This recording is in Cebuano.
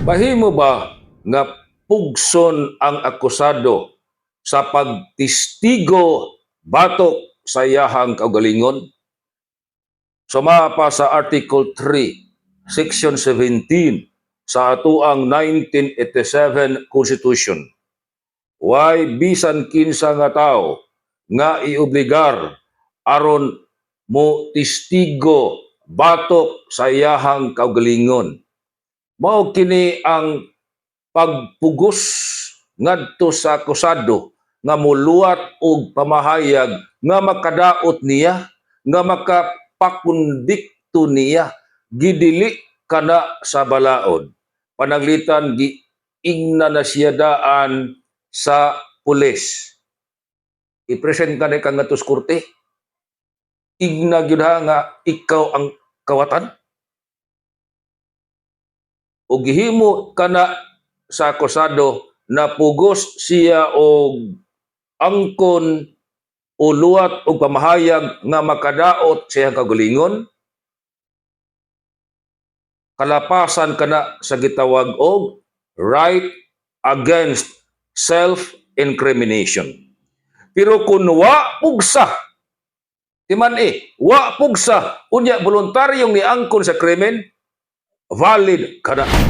Mahimo ba nga pugson ang akusado sa pagtistigo batok sa iyahang kaugalingon? Suma pa sa Article 3, Section 17 sa atoang 1987 Constitution. Way bisan kinsa nga tao nga iobligar aron mo testigo batok sa iyahang kaugalingon. Mao kini ang pagpugos ngadto sa akusado nga muluwat og pamahayag nga makadaot niya, nga makapakondikto niya, gidili kana sa balaod. Pananglitan giingna na siya daan sa pulis. I-present ka na kang ngadto sa korte. Ingna gyud ha nga ikaw ang kawatan. O gihimo kana sa akusado na pugos siya og angkon o luwat og pamahayag nga makadaot sa iyang kaugalingon, kalapasan kana sa gitawag og right against self-incrimination. Pero kung wa pugsa, timan eh, wa pugsa, unya voluntaryong niangkon sa krimen, valid kana.